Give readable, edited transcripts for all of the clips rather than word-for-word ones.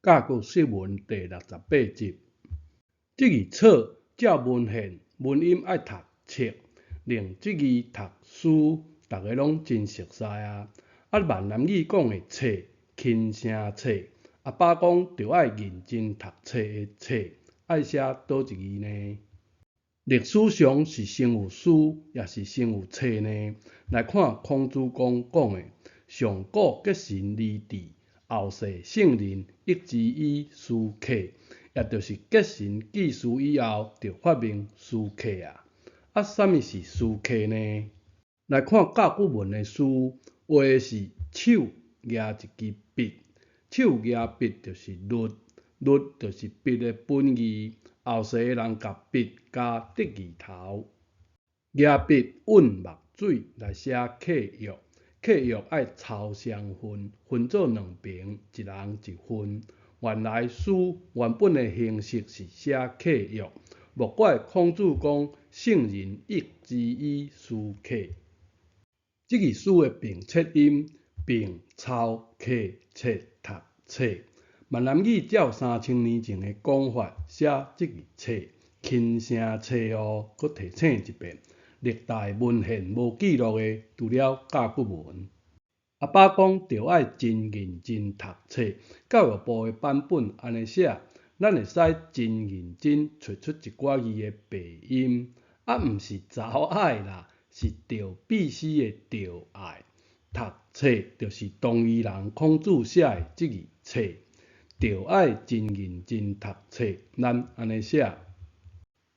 甲骨釋文第六十八集。這字錯照文獻文音愛讀冊，另這字讀書，逐家攏真熟似啊。啊，閩南語講的冊，輕聲冊。阿爸講著愛認真讀冊的冊，愛寫佗一字呢？歷史上是先有書，抑是先有冊呢？來看孔子公講的：上古結神而治，後世聖人易之以書刻，也就是結神記事以後，就發明書刻啊。啊，啥物是書刻呢？來看甲骨文的書，畫的是手舉一支筆，手舉筆就是律，律就是筆的本義。後世的人共筆加竹字頭，舉筆揾墨水來寫契約，契約愛抄雙份，分做兩爿，一人一份。原來書原本的形式是寫契約，莫怪孔子講聖人易之以書刻。這字書的平切音，平、抄、刻、切、讀、冊。閩南語照三千年前的講法寫這字冊，輕聲冊哦，閣提醒一遍，歷代文獻無記錄的，除了甲骨文。阿爸講著愛真認真讀冊，教育部的版本按呢寫，咱會使真認真揣出一寡字的白音，啊，毋是查某愛啦，是著必須的著愛。讀冊就是東夷人孔子寫的這字冊。著愛真認真讀冊，咱按呢寫。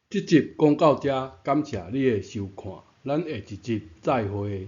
這集講到遮，感謝你的收看，咱下一集再會。